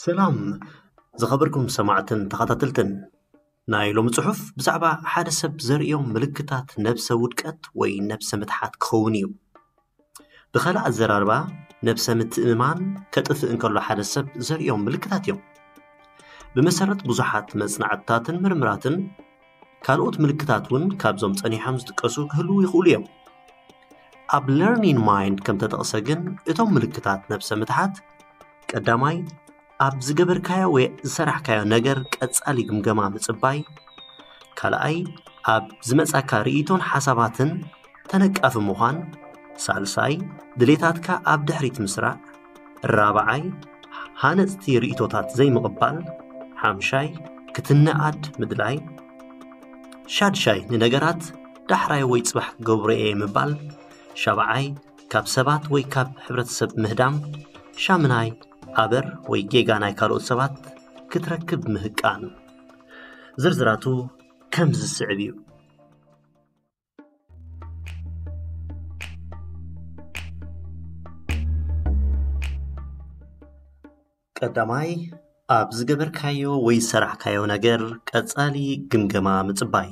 ሰላም ዝኸበርኩም ሰማዕትን ተኸታተልትን፣ ናይ ሎሚ ጽሑፍ ብዛዕባ ሓደ ሰብ ዘርእዮም ምልክታት ነብሰ ውድቀት ወይ ነብሰ ምትሓት ክኸውን እዩ። ብኻልእ ኣዘራርባ፣ ነብሰ ምትእምማን ከጥፍእ እንከሎ ሓደ ሰብ ዘርእዮም ምልክታት እዮም። ብመሰረት ብዙሓት መጽናዕትታትን ምርምራትን፣ ካልኦት ምልክታት እውን ካብዞም ጸኒሖም ዝጥቀሱ ክህልዉ ይኽእሉ እዮም። ኣብ Learning Mind ከም ተጠቕሰ ግን፣ እቶም ምልክታት ነብሰ ምትሓት፣ ቀዳማይ፣ ኣብ ዝገበርካዮ ወይ ዝሰራሕካዮ ነገር ቀጻሊ ግምገማ ምጽባይ፣ ካልኣይ፣ ኣብ ዝመጻካ ርእይቶን ሓሳባትን ተነቃፊ ምዃን፣ ሳልሳይ፣ ድሌታትካ ኣብ ድሕሪት ምስራዕ፣ ራብዓይ፣ ሃነጽቲ ርእይቶታት ዘይምቕባል፣ ሓምሻይ፣ ክትነኣድ ምድላይ፣ ሻድሻይ፣ ንነገራት ዳሕራይ ወይ ጽባሕ ክገብሮ እየ ምባል፣ ሻብዓይ፣ ካብ ሰባት ወይ ካብ ሕብረተሰብ ምህዳም፣ ሻምናይ፣ ኣበር ወይ ጌጋ ናይ ካልኦት ሰባት ክትረክብ ምህቃን። ዝርዝራቱ ከምዚ ዝስዕብ እዩ። ቀዳማይ፣ ኣብ ዝገበርካዮ ወይ ዝሰራሕካዮ ነገር ቀጻሊ ግምገማ ምጽባይ።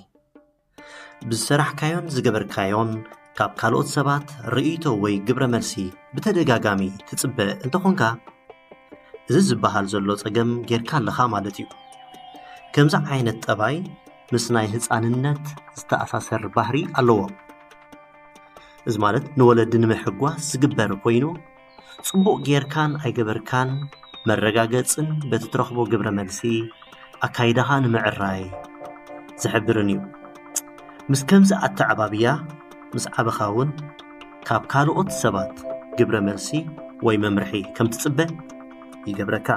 ብዝሰራሕካዮን ዝገበርካዮን ካብ ካልኦት ሰባት ርእይቶ ወይ ግብረ መልሲ ብተደጋጋሚ ትጽበ እንተኾንካ፣ እዚ ዝበሃል ዘሎ ጸገም ጌርካ ኣለኻ ማለት እዩ። ከምዚ ዓይነት ጠባይ ምስ ናይ ህጻንነት ዝተኣሳሰር ባህሪ ኣለዎ። እዚ ማለት ንወለዲ ንምሕጓስ ዝግበር ኮይኑ፣ ጽቡቕ ጌርካን ኣይገበርካን መረጋገጽን በቲ ትረኽቦ ግብረ መልሲ ኣካይዳኻ ንምዕራይ ዝሕብርን እዩ። ምስ ከምዚ ኣተዓባብያ ምስ ዓበኻ እውን ካብ ካልኦት ሰባት ግብረ መልሲ ወይ መምርሒ ከም ትጽበ ይገብረካ።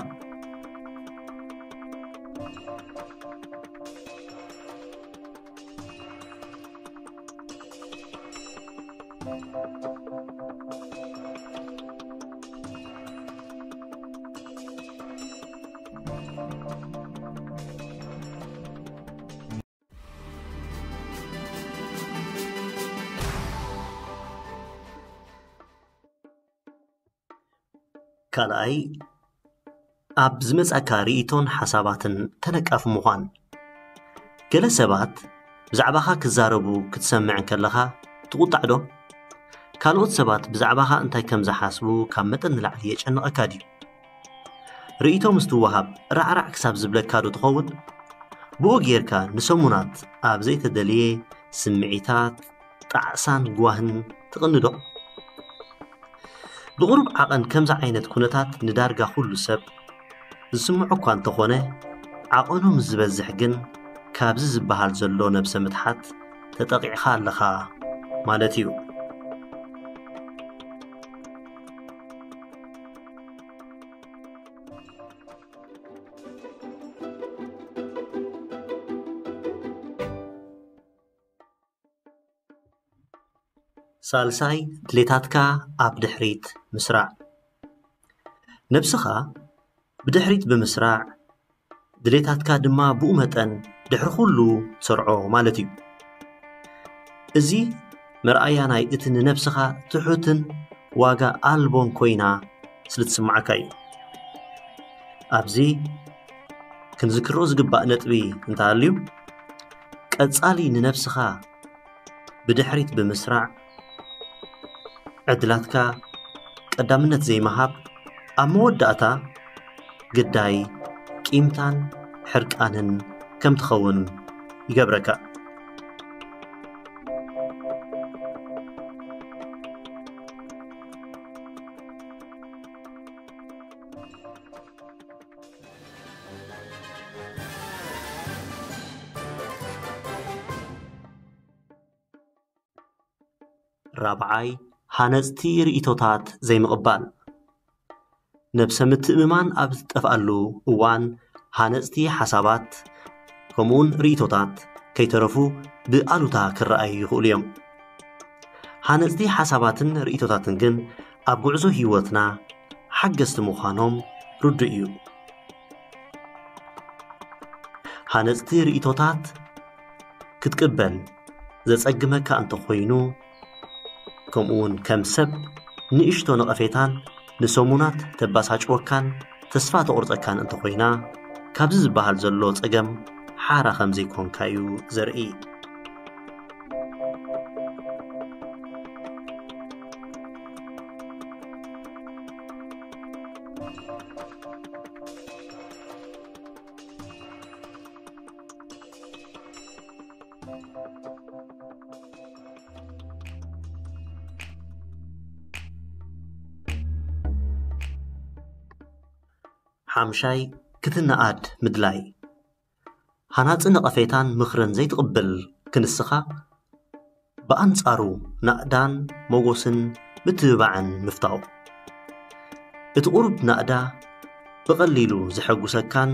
ካልኣይ፣ ኣብ ዝመጻካ ርእይቶን ሓሳባትን ተነቃፊ ምዃን። ገለ ሰባት ብዛዕባኻ ክዛረቡ ክትሰምዕ እንከለኻ ትቑጣዕ ዶ? ካልኦት ሰባት ብዛዕባኻ እንታይ ከም ዝሓስቡ ካብ መጠን ንላዕሊ የጨንቐካ ድዩ? ርእይቶ ምስ ትወሃብ ራዕራዕ ክሳብ ዝብለካ ዶ ትኸውን? ብኡ ጌርካ ንሰሙናት ኣብ ዘይተደልየ ስምዒታት፣ ጣዕሳን ጓህን ትቕኒ ዶ? ብቕሩብ ዓቐን ከምዚ ዓይነት ኩነታት ንዳርጋ ኩሉ ሰብ ዝስምዖ እኳ እንተኾነ፣ ዓቐኑ ምስ ዝበዝሕ ግን ካብዚ ዝበሃል ዘሎ ነብሰ ምትሓት ተጠቒዕኻ ኣለኻ ማለት እዩ። ሳልሳይ፣ ድሌታትካ ኣብ ድሕሪት ምስራዕ። ነብስኻ ብድሕሪት ብምስራዕ፣ ድሌታትካ ድማ ብኡ መጠን ድሕሪ ኩሉ ሰርዖ ማለት እዩ። እዚ መርኣያ ናይ እቲ ንነብስኻ ትሑትን ዋጋ ኣልቦን ኮይና ስለ ትስምዓካ እዩ። ኣብዚ ክንዝክሮ ዝግባእ ነጥቢ እንተሃልዩ፣ ቀጻሊ ንነብስኻ ብድሕሪት ብምስራዕ፣ ዕድላትካ ቀዳምነት ዘይምሃብ፣ ኣብ መወዳእታ ግዳይ ቂምታን ሕርቃንን ከም ትኸውን ይገብረካ። ራብዓይ፣ ሃነጽቲ ርእይቶታት ዘይምቕባል። ነብሰ ምትእምማን ኣብ ዝጠፍኣሉ እዋን፣ ሃነጽቲ ሓሳባት ከምኡውን ርእይቶታት ከይተረፉ ብኣሉታ ክረኣዩ ይኽእሉ እዮም። ሃነጽቲ ሓሳባትን ርእይቶታትን ግን ኣብ ጉዕዞ ህይወትና ሓገዝቲ ምዃኖም ርዱእ እዩ። ሃነጽቲ ርእይቶታት ክትቅበል ዘጸግመካ እንተኾይኑ፣ ከምኡውን ከም ሰብ ንእሽቶ ነቐፌታን ንሰሙናት ተባሳጭወካን ተስፋ ተቑርጸካን እንተኾይና፣ ካብዚ ዝበሃል ዘሎ ጸገም ሓራ ከም ዘይኮንካ እዩ ዘርኢ። ሓምሻይ፣ ክትነኣድ ምድላይ። ሃናጺ ነቐፌታን ምኽርን ዘይትቕብል ክንስኻ፣ ብኣንጻሩ ናእዳን ሞጎስን ምትብባዕን ምፍታው። እቲ ቁሩብ ናእዳ ብቐሊሉ ዘሐጉሰካን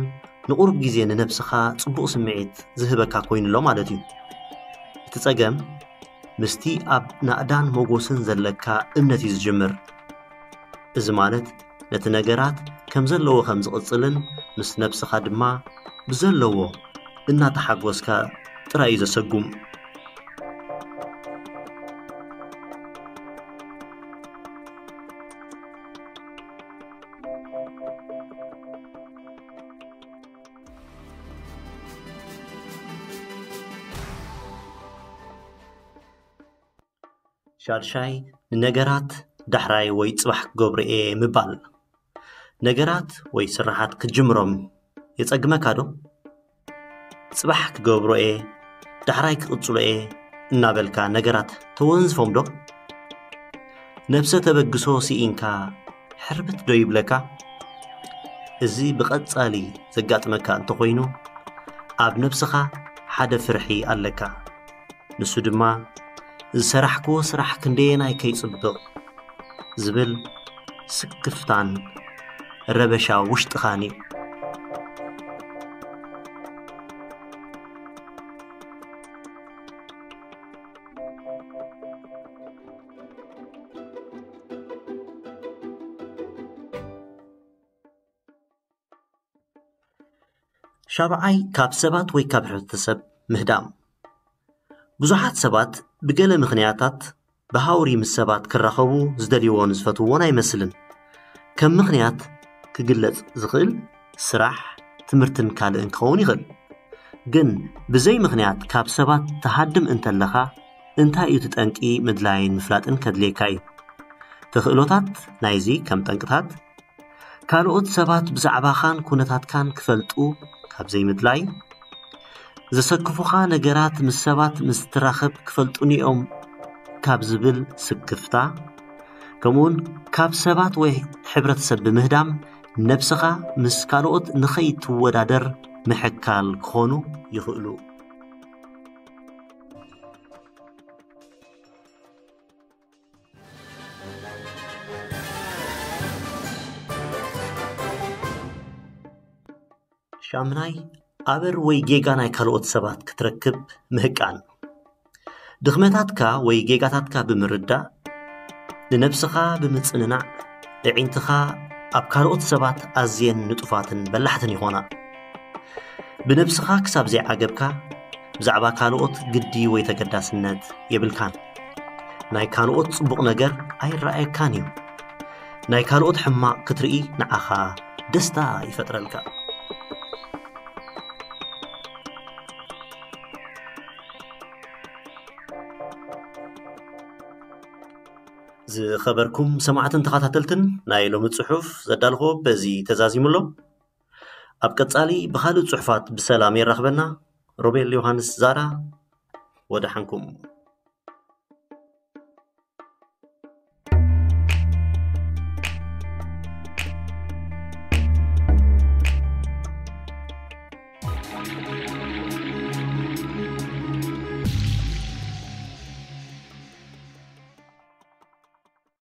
ንቁሩብ ግዜ ንነብስኻ ጽቡቕ ስምዒት ዝህበካ ኮይኑ ኣሎ ማለት እዩ። እቲ ጸገም ምስቲ ኣብ ናእዳን ሞጎስን ዘለካ እምነት እዩ ዝጅምር። እዚ ማለት ነቲ ነገራት ከም ዘለዎ ከም ዝቕጽልን ምስ ነብስኻ ድማ ብዘለዎ እናተሓጎስካ ጥራይ እዩ ዘሰጉም። ሻድሻይ፣ ንነገራት ዳሕራይ ወይ ጽባሕ ክገብሮ እየ ምባል። ነገራት ወይ ስራሓት ክትጅምሮም የጸግመካ ዶ? ጽባሕ ክገብሮ እየ፣ ዳሕራይ ክቕጽሎ እየ እናበልካ ነገራት ተወንዝፎም ዶ? ነብሰ ተበግሶ ስኢንካ ሕርብት ዶ ይብለካ? እዚ ብቐጻሊ ዘጋጥመካ እንተኾይኑ፣ ኣብ ነብስኻ ሓደ ፍርሒ ኣለካ። ንሱ ድማ፣ ዝሰራሕክዎ ስራሕ ክንደየናይ ከይጽብቕ ዝብል ስክፍታን ረበሻ ውሽጥኻን እዩ። ሻብዓይ፣ ካብ ሰባት ወይ ካብ ሕብረተሰብ ምህዳም። ብዙሓት ሰባት ብገለ ምኽንያታት ብሃውሪ ምስ ሰባት ክራኸቡ ዝደልይዎን ዝፈትውዎን ኣይመስልን። ከም ምኽንያት ክግለጽ ዝኽእል ስራሕ፣ ትምህርትን ካልእን ክኸውን ይኽእል። ግን ብዘይ ምኽንያት ካብ ሰባት ትሃድም እንተለኻ፣ እንታይ እዩ እቲ ጠንቂ ምድላይን ምፍላጥን ከድልየካ እዩ። ተኽእሎታት ናይዚ ከም ጠንቅታት፣ ካልኦት ሰባት ብዛዕባኻን ኩነታትካን ክፈልጡ ካብ ዘይምድላይ፣ ዘሰክፉኻ ነገራት ምስ ሰባት ምስ ትራኸብ ክፈልጡኒ እዮም ካብ ዝብል ስክፍታ፣ ከምኡውን ካብ ሰባት ወይ ሕብረተሰብ ብምህዳም ነብስኻ ምስ ካልኦት ንኸይትወዳደር ምሕካል ክኾኑ ይኽእሉ። ሻምናይ፣ ኣበር ወይ ጌጋ ናይ ካልኦት ሰባት ክትረክብ ምህቃን። ድኽመታትካ ወይ ጌጋታትካ ብምርዳእ፣ ንነብስኻ ብምጽንናዕ፣ ኣዒንትኻ ኣብ ካልኦት ሰባት ኣዝየን ንጡፋትን በላሕትን ይኾና። ብነብስኻ ክሳብ ዘይዓገብካ፣ ብዛዕባ ካልኦት ግዲ ወይ ተገዳስነት የብልካን። ናይ ካልኦት ጽቡቕ ነገር ኣይረኣየካን እዩ። ናይ ካልኦት ሕማቕ ክትርኢ ንዓኻ ደስታ ይፈጥረልካ። ዝኸበርኩም ሰማዕትን ተኸታተልትን፣ ናይ ሎሚ ጽሑፍ ዘዳልኹዎ በዚ ተዛዚሙ ኣሎ። ኣብ ቀጻሊ ብኻልእ ጽሑፋት ብሰላም የራኽበና። ሮቤል ዮሃንስ ዛራ፣ ወደሓንኩም።